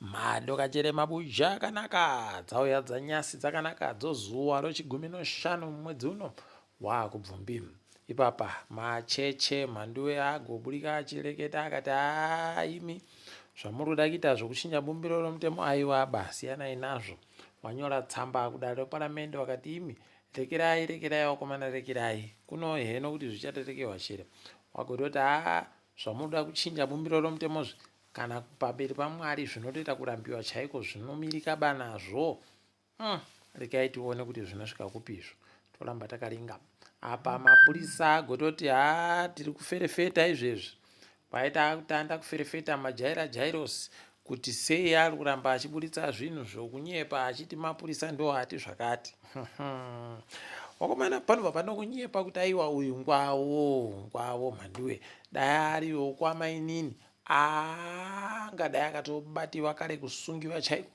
Mhando mabuja akanaka dzauya dzanyasi dzakanaka dzozuva rochigumi noshanu mumwedzi uno waakubvumbi. Ipapa macheche mhanduwe agoburika achireketa akati haa imi zvamuri kuda kuita zvokuchinja bumbiro romutemo aiwa ba siyanai nazvo. Wanyora tsamba kudare reparamende wakati imi rekerai rekerai vakomana rekerai kuno heno kuti zvichaterekewa chere. Wagototi haa zvamuri kuda kuchinja bumbiro romutemozve kana pamberi paMwari zvinotoita kurambiwa chaiko zvinomirika ba nazvo. Rekai tione kuti zvinosvika kupi izvo. Toramba takaringa. Apa mapurisa agototi haa tiri kuferefeta izvezvi. Kwaita kutanda kuferefeta majaira Jairos kuti sei ari kuramba achiburitsa zvinhu zvokunyepa achiti mapurisa ndo ati zvakati. Wakomana panobva panokunyepa kuti aiwa uyu ngwawo ngwawo mhanduwe dai ariwo kwamainini angadai akatobatiwa kare kusungiwa chaiko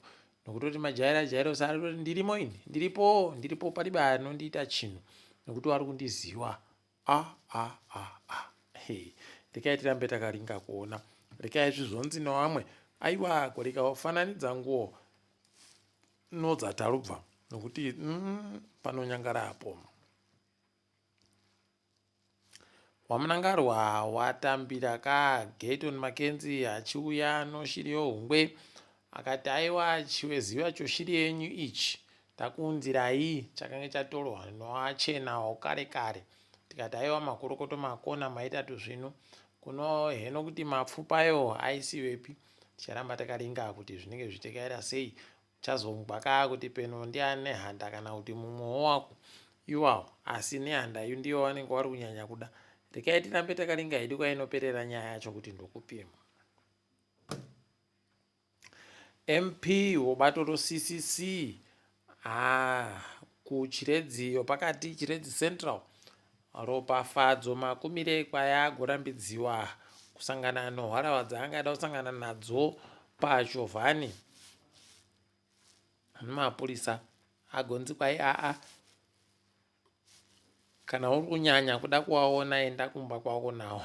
nokutoti majaira Jairos ari kutoti ndirimo ini ndiripo ndiripo paribe anondiita chinhu nokuti wari kundiziwa a a a a hey rekai tirambe takaringa kuona rekai zvizonzi nevamwe aiwa koreka wafananidza nguo nodzatarubva nokuti panonyangara apo. WaMunangarwa watambira ka Gayton Mackenzie achiuya noshiri yohungwe akati aiwa chiweziva choshiri yenyu ichi takuunzirai chakange chatorwa noachena wakare kare tikati aiwa makorokoto makona maita tuzvinu kuno heno kuti mapfupa ayo aisiwepi ticharamba takaringa kuti zvinenge zvichitekaira sei Chazongwa kaa kuti peno ndiani Nehanda kana kuti mumwewo wako iwawo asi Nehanda yu ndiyo wanenge wari kunyanya kuda. Rekai tirambe takaringa hedu kwainoperera nyaya yacho kuti ndokupi. MP wobato roCCC ah, kuChiredzi iyo pakati Chiredzi Central Ropafadzo Makumire kwayagorambidziwa kusangana nohwarahwa dzaangada kusangana nadzo pachovhani nemapurisa agonzi kwai aa kana uri kunyanya kuda kuwaona enda kumba kwako nawo.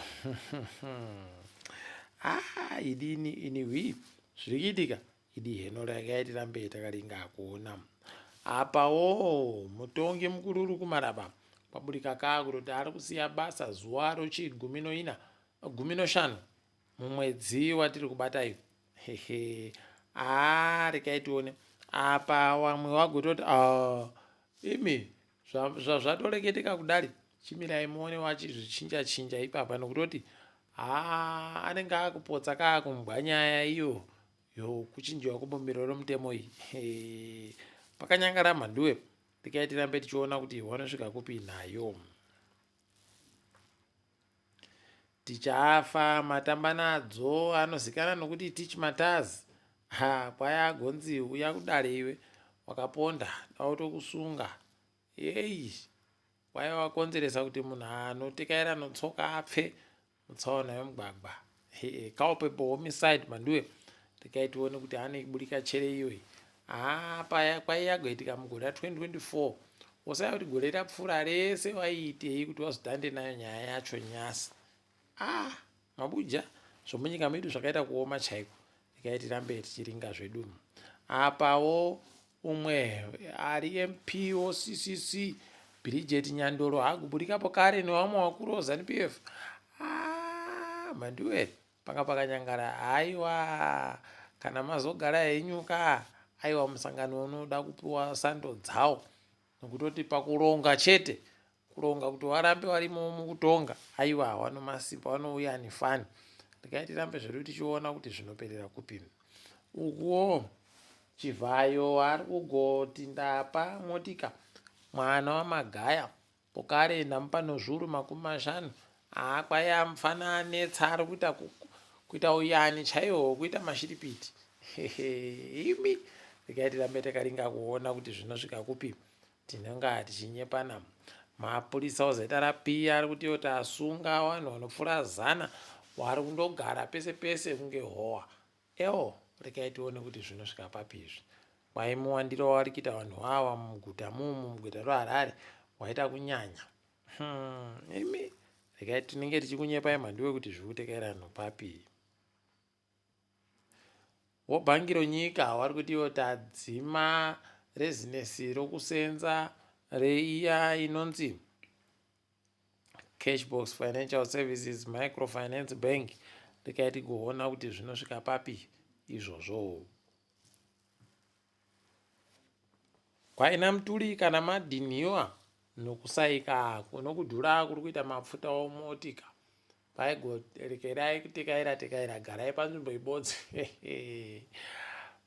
Ah, idini ini hwii zviri kuitika idi heno regai tirambe takaringa kuona. Apawo mutongi mukuru uri kumaraba kwaburika kaa kutoti ari kusiya basa zuva rochigumi noina 15 mumwedzi watiri kubata iyu. Hehe haa regai tione apa wamwe wagototi ah, imi zvazvatoreketeka kudari chimirai muone wachizvichinja chinja ipapa nokutoti haa anenge akupotsa kaakumbwa nyaya iyo yokuchinjiwa kwebumbiro romutemo iyi. Pakanyangara mhanduwe regai tirambe tichiona kuti wanosvika kupi nayo. Tichafa matambanadzo anozikana nokuti Tich Mataz ha kwaya agonzi uya kudare iwe wakaponda dautokusunga yeyi kwaya wakonzeresa kuti munhu anotekaira notsoka apfe mutsaona yemugwagwa culpable homicide manduwe regai tione kuti anoiburika chere iyoyi haa paya kwaiyagoitika mugore ra 2024 usaya kuti gore rapfuura rese waiitei kuti wazodhande nayo nyaya yacho nyasi ah mabuja zvomunyika medu zvakaita kuoma chaiko regai tirambe tichiringa zvedu apawo Umwe ari MP woCCC Bridget Nyandoro haguburikapo kare nevamwe vakuru veZanu PF. Ah, Mhanduwe panga pakanyangara haiwa kana mazogara henyu ka aiwa musangano unoda kupiwa sando dzawo nokutoti pakuronga chete kuronga kuti warambe warimo mukutonga aiwa hawano masimba wanouya anifani regai tirambe zvedu tichiona kuti zvinoperera kupi ukuwo Chivhayo ari kugoti ndapa motika mwana waMagaya pokare ndamupa nozvuru 50 haa kwaiya mufana anetsa ari kuita kuita uyani chaiwo kuita mashiripiti hehe imi regai tirambe takaringa kuona kuti zvinosvika kupi tinonga tichinyepana mapurisa oZRP ari kuti yo tasunga vanhu vanopfuura 100 wari kundogara pese pese kunge howa Ewo regai tione kuti zvinosvika papi izvi. Kwai muwandiro wavari kuita vanhu awa muguta mumu muguta roHarare waita kunyanya. Imi regai tinenge tichikunyepai mhanduwe kuti zviri kutekaira vanhu papi. Vobhangi ronyika vari kuti ivo tadzima rezinesi rokusenza reiya inonzi Cashbox Financial Services Microfinance Bank rekai tigoona kuti zvinosvika papi izvozvo. Kwaina Mutuli kana madhinhiwa nokusaika nokudhura kuri kuita mapfuta omotika paigorekerai kutekaira tekaira garai panzvimbo ibodzi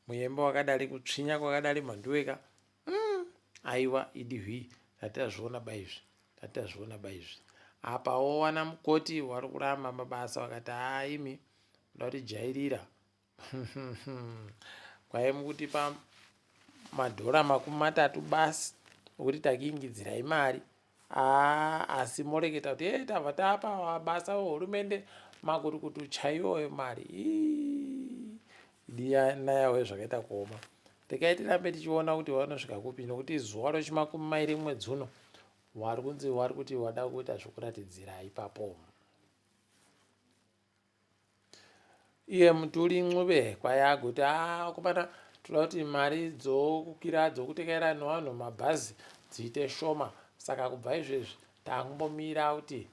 muyembe wakadari kutsvinya kwakadari mhanduweka mm, aiwa idi hwii tatazviona baizvi tatazviona baizvi apa wowana mukoti wari kuramba mabasa vakati haa imi muda kutijairira kwai mukutipa madhora 30 basi okuti takiingidzirai mari aa asi moreketa kuti e tabva tapa basa wehurumende makurukutu chaiwoyo mari idiyanayawe zvakaita kuoma rekai tirambe tichiona kuti vanosvika kupi nokuti zuva rochimakumi mairi mwedzi uno wari kunzi wari kuti wada kuita zvokuratidzira ipapo Iye Mutuli Ncube kwaye agoti haa akomana toda kuti mari dzokukwira dzokutekaira nevanhu mabhazi dziite shoma saka kubva izvezvi takumbomira kuti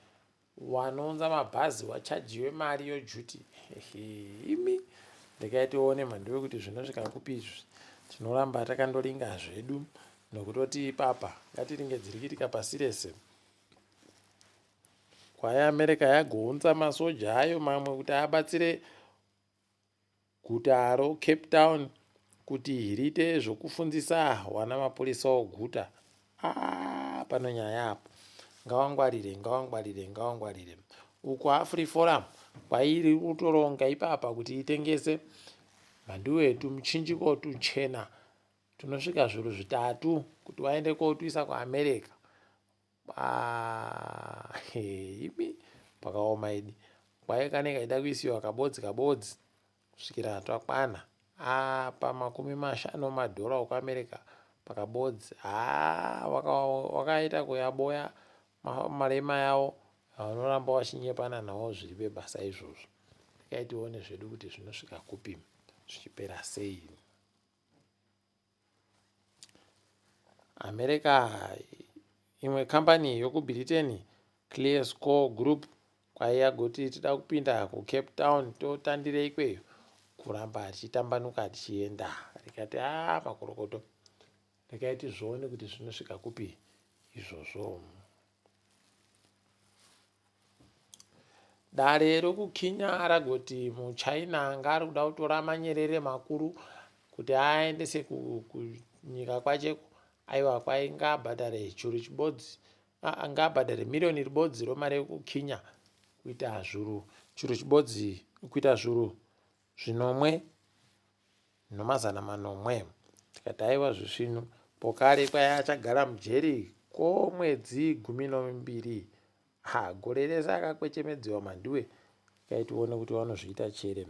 wanounza mabhazi wachajiwe mari yojuti imi rekai tione mhanduwe kuti zvinosvika kupi izvi tinoramba takandoringa zvedu nokutoti ipapa ngatiringe dziri kuitika pasi rese Kwai America yagounza masoja ayo mamwe kuti abatsire guta roCape Town kuti riite zvokufundzisa wana mapurisa oguta. Ah, pano nyaya apo. Ngawangwarire, ngawangwarire, ngawangwarire. Uko AfriForum kwairi kutoronga ipapa kuti itengese mhanduwe tumuchinjiko tuchena tunosvika zviuru zvitatu kuti waende kotuisa kuAmerica. Ah, imi pakaoma idi kwai kanenge kaida kuisiwa kabodzi kabodzi kusvikira twakwana apa ah, 50 madhora okuamerica pakabodzi haa ah, wakaita kuyaboya marema yawo vanoramba wachinyepana nawo zviri pebasa izvozvo rekai tione zvedu kuti zvinosvika kupi zvichipera sei America imwe kambani yokuBritain Clear Score Group kwaiyagoti tida kupinda kuCape Town totandira ikweyo kuramba tichitambanuka tichienda rikati haa makorokoto rekai tizvione kuti zvinosvika kupi izvozvo. Dare rokuKenya ragoti muChina anga ari kuda kutora manyerere makuru kuti aendese kunyika kwacheko aiwa kwai ngaabhadhare churu chibodzi ngaabhadhare miriyoni ribodzi romari yekuKenya kuita zvuru churu chibodzi kuita zvuru zvinomwe nomazana manomwe. Tikati aiwa zvisvinu. Pokare kwai achagara mujeri ko mwedzi 12. Ha, gore rese akakwechemedziwa Mhanduwe. Kai tione kuti vanozviita chere.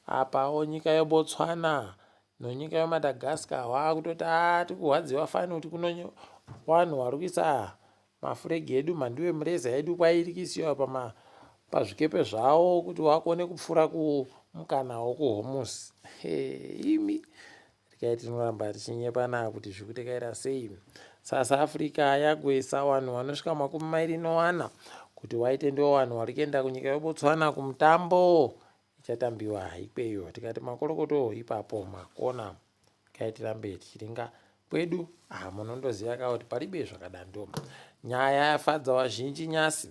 Apawo nyika yeBotswana nonyika yeMadagascar wakutoti a tikuhwadziwa fani kuti kuno vanhu vari kuisa Mafuregi edu mhanduwe mureza yedu kwairi kuisiwa pama pazvikepe zvavo kuti wakone kupfuura kumukana wokuHormuz. Imi rekai tinoramba tichinyepana kuti zvikutekaira sei. South Africa yagoisa vanhu vanosvika 24 kuti waite ndiwo vanhu vari kuenda kunyika yeBotswana kumutambo ichatambiwa ikweyo. Tikati makorokoto ipapo makona. Kai tirambe tichiringa kwedu ah, munondoziva ka kuti paribe zvakadando. Nyaya yafadza vazhinji nyasi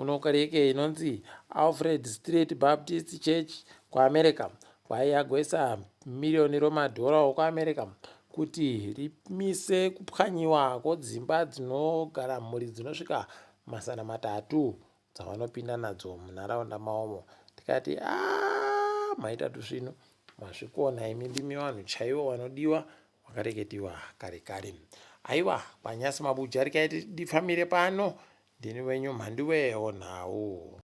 kuno kereke inonzi Alfred Street Baptist Church kuAmerica kwaiyagwesa miriyoni romadhora okuAmerica kuti rimise kupwanyiwa kwodzimba dzinogara mhuri dzinosvika 300 dzavanopinda nadzo munharaunda mavomo tikati aah maita tusvinu mazvikona imi ndimi vanhu chaivo vanodiwa wakareketiwa kare kare aiwa kwanyasi mabuja rikaiti dipfamire pano ndini wenyu mhanduwe onhau.